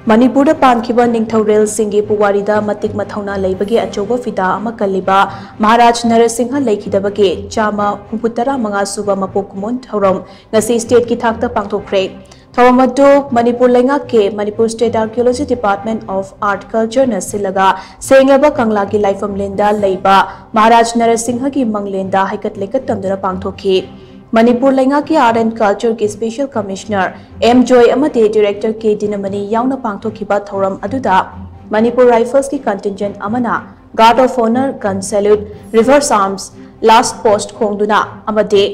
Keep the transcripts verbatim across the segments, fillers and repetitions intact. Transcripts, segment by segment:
ꯃꯅꯤꯄꯨꯔꯗ ꯄꯥꯟꯈꯤꯕ ꯅꯤꯡꯊꯧꯔꯦꯜꯁꯤꯡꯒꯤ ꯄꯨꯋꯥꯔꯤꯗ ꯃꯇꯤꯛ ꯃꯊꯧꯅꯥ ꯂꯩꯕꯒꯤ ꯑꯆꯧꯕ ꯐꯤꯗꯥ ꯑꯃ ꯀꯜꯂꯤꯕ ꯃꯍꯥꯔꯥꯖ ꯅꯔꯁꯤꯡꯍ ꯂꯩꯈꯤꯗꯕꯒꯤ ꯆꯥꯝꯃ ꯍꯨꯝꯐꯨ ꯇꯔꯥ ꯃꯉꯥ ꯁꯨꯕ ꯃꯄꯣꯛ ꯀꯨꯝꯑꯣꯟ ꯊꯧꯔꯝ ꯉꯁꯤ stateꯀꯤ ꯊꯥꯛꯇ ꯄꯥꯡꯊꯣꯛꯈ꯭ꯔꯦ꯫ ꯊꯧꯔꯝ ꯑꯗꯨ ꯃꯅꯤꯄꯨꯔ ꯂꯩꯉꯥꯛꯀꯤ Manipur State Archaeology Department of Art Cultureꯅ ꯁꯤꯜꯂꯒ ꯁꯦꯡꯂꯕ ꯀꯪꯂꯥꯒꯤ ꯂꯥꯏꯐꯝꯂꯦꯟꯗ ꯂꯩꯕ ꯃꯍꯥꯔꯥꯖ ꯅꯔꯁꯤꯡꯍꯒꯤ ꯃꯪꯂꯦꯟꯗ ꯍꯩꯀꯠ ꯂꯩꯀꯠ ꯇꯝꯗꯨꯅ ꯄꯥꯡꯊꯣꯛꯈꯤ꯫ ꯃꯅꯤꯄꯨꯔ ꯂꯩꯉꯥꯛꯀꯤ Art and Cultureꯒꯤ Special Commissioner ꯑꯦꯝ ꯖꯣꯏ ꯑꯃꯗꯤ Director ꯀꯦ ꯗꯤꯅꯃꯅꯤ ꯌꯥꯎꯅ ꯄꯥꯡꯊꯣꯛꯈꯤꯕ ꯊꯧꯔꯝ ꯑꯗꯨꯗ Manipur Riflesꯀꯤ contingent ꯑꯃꯅ Guard of Honour, Gun Salute, Reverse Arms, Last Post ꯈꯣꯡꯗꯨꯅ ꯑꯃꯗꯤ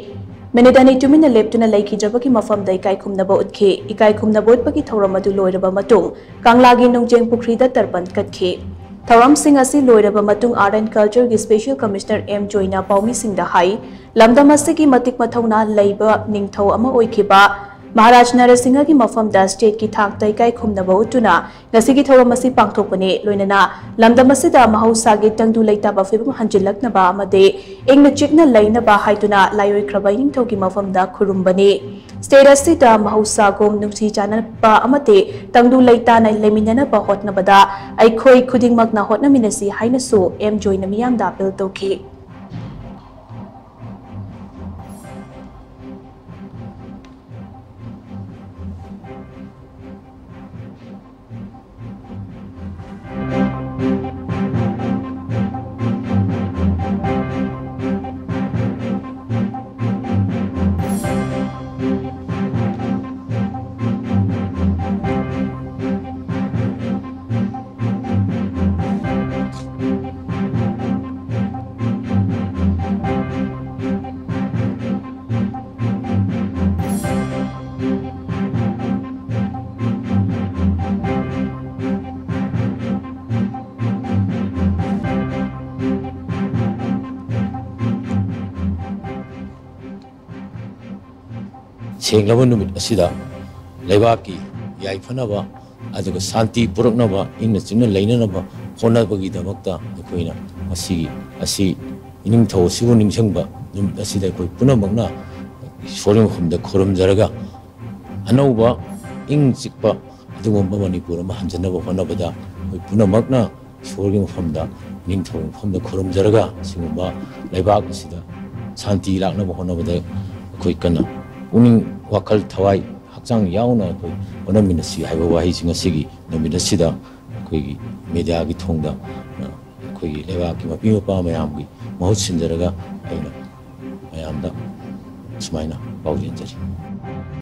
ꯃꯤꯅꯤꯠ ꯑꯅꯤ ꯇꯨꯃꯤꯟꯅ ꯂꯦꯞꯇꯨꯅ ꯂꯩꯈꯤꯗ꯭ꯔꯕꯒꯤ ꯃꯐꯝꯗ ꯏꯀꯥꯏ ꯈꯨꯝꯅꯕ ꯎꯠꯈꯤ꯫ ꯏꯀꯥꯏ ꯈꯨꯝꯅꯕ ꯎꯠꯄꯒꯤ ꯊꯧꯔꯝ ꯑꯗꯨ ꯂꯣꯏꯔꯕ ꯃꯇꯨꯡ ꯀꯪꯂꯥꯒꯤ ꯅꯨꯡꯖꯦꯡ ꯄꯨꯈ꯭ꯔꯤꯗ ꯇꯔꯄꯟ ꯀꯠꯈꯤ꯫ ꯊꯧꯔꯝꯁꯤꯡ ꯑꯁꯤ ꯂꯣꯏꯔꯕ ꯃꯇꯨꯡ Art and Cultureꯒꯤ Special Commissioner ꯑꯦꯝ ꯖꯣꯏꯅ ꯄꯥꯎꯃꯤꯁꯤꯡꯗ ꯍꯥꯏ, ꯂꯝꯗꯝ ꯑꯁꯤꯒꯤ ꯃꯇꯤꯛ ꯃꯊꯧꯅꯥ ꯂꯩꯕ ꯅꯤꯡꯊꯧ ꯑꯃ ꯑꯣꯏꯈꯤꯕ ꯃꯍꯥꯔꯥꯖ ꯅꯔꯁꯤꯡꯍꯒꯤ ꯃꯐꯝꯗ stateꯀꯤ ꯊꯥꯛꯇ ꯏꯀꯥꯏ ꯈꯨꯝꯅꯕ ꯎꯠꯇꯨꯅ ꯉꯁꯤꯒꯤ ꯊꯧꯔꯝ ꯑꯁꯤ ꯄꯥꯡꯊꯣꯛꯄꯅꯤ꯫ ꯂꯣꯏꯅꯅ ꯂꯝꯗꯝ ꯑꯁꯤꯗ ꯃꯍꯧꯁꯥꯒꯤ ꯇꯪꯗꯨ ꯂꯩꯇꯥꯕ ꯐꯤꯕꯝ ꯍꯟꯖꯤꯜꯂꯛꯅꯕ ꯑꯃꯗꯤ ꯏꯪꯅ ꯆꯤꯛꯅ ꯂꯩꯅꯕ ꯍꯥꯏꯗꯨꯅ ꯂꯥꯏꯑꯣꯏꯈ꯭ꯔꯕ ꯏꯅꯤꯡꯊꯧꯒꯤ ꯃꯐꯝꯗ ꯈꯨꯔꯨꯝꯕꯅꯤ꯫ State ꯑꯁꯤꯗ ꯃꯍꯧꯁꯥꯒꯨꯝ ꯅꯨꯡꯁꯤ ꯆꯥꯟꯅꯕ ꯑꯃꯗꯤ ꯇꯪꯗꯨ ꯂꯩꯇꯥꯅ ꯂꯩꯃꯤꯟꯅꯅꯕ ꯍꯣꯠꯅꯕꯗ ꯑꯩꯈꯣꯏ ꯈꯨꯗꯤꯡꯃꯛꯅ ꯍꯣꯠꯅꯃꯤꯟꯅꯁꯤ ꯍꯥꯏꯅꯁꯨ ꯑꯦꯝ ꯖꯣꯏꯅ ꯃꯤꯌꯥꯝꯗ appeal ꯇꯧꯈꯤ꯫ ꯁꯦꯡꯂꯕ ꯅꯨꯃꯤꯠ ꯑꯁꯤꯗ ꯂꯩꯕꯥꯛꯀꯤ ꯌꯥꯏꯐꯅꯕ ꯑꯗꯨꯒ ꯁꯥꯟꯇꯤ ꯄꯨꯔꯛꯅꯕ, ꯏꯪꯅ ꯆꯤꯛꯅ ꯂꯩꯅꯅꯕ ꯍꯣꯠꯅꯕꯒꯤꯗꯃꯛꯇ ꯑꯩꯈꯣꯏꯅ ꯉꯁꯤꯒꯤ ꯑꯁꯤ ꯏꯅꯤꯡꯊꯧ ꯑꯁꯤꯕꯨ ꯅꯤꯡꯁꯤꯡꯕ ꯅꯨꯃꯤꯠ ꯑꯁꯤꯗ ꯑꯩꯈꯣꯏ ꯄꯨꯝꯅꯃꯛꯅ ꯏꯁꯣꯔꯒꯤ ꯃꯐꯝꯗ ꯈꯨꯔꯨꯝꯖꯔꯒ ꯑꯅꯧꯕ ꯏꯪ ꯆꯤꯛꯄ ꯑꯗꯨꯒꯨꯝꯕ ꯃꯅꯤꯄꯨꯔ ꯑꯃ ꯍꯟꯖꯟꯅꯕ ꯍꯣꯠꯅꯕꯗ ꯑꯩꯈꯣꯏ ꯄꯨꯝꯅꯃꯛꯅ ꯏꯁꯣꯔꯒꯤ ꯃꯐꯝꯗ, ꯅꯤꯡꯊꯧꯒꯤ ꯃꯐꯝꯗ ꯈꯨꯔꯨꯝꯖꯔꯒ, ꯁꯤꯒꯨꯝꯕ ꯂꯩꯕꯥꯛ ꯑꯁꯤꯗ ꯁꯥꯟꯇꯤ ꯂꯥꯛꯅꯕ ꯍꯣꯠꯅꯕꯗ ꯑꯩꯈꯣꯏ ꯀꯟꯅ ꯄꯨꯛꯅꯤꯡ, ꯋꯥꯈꯜ, ꯊꯋꯥꯏ, ꯍꯛꯆꯥꯡ ꯌꯥꯎꯅ ꯑꯩꯈꯣꯏ ꯍꯣꯠꯅꯃꯤꯟꯅꯁꯤ ꯍꯥꯏꯕ ꯋꯥꯍꯩꯁꯤ ꯉꯁꯤꯒꯤ ꯅꯨꯃꯤꯠ ꯑꯁꯤꯗ ꯑꯩꯈꯣꯏꯒꯤ ꯃꯦꯗꯤꯌꯥꯒꯤ ꯊꯣꯡꯗ, ꯑ, ꯑꯩꯈꯣꯏꯒꯤ ꯂꯩꯕꯥꯛꯀꯤ ꯃꯄꯤ ꯃꯄꯥ ꯃꯌꯥꯝꯒꯤ ꯃꯍꯨꯠ ꯁꯤꯟꯖꯔꯒ ꯑꯩꯅ ꯃꯌꯥꯝꯗ ꯁꯨꯃꯥꯏꯅ ꯄꯥꯎꯖꯦꯟꯖꯔꯤ꯫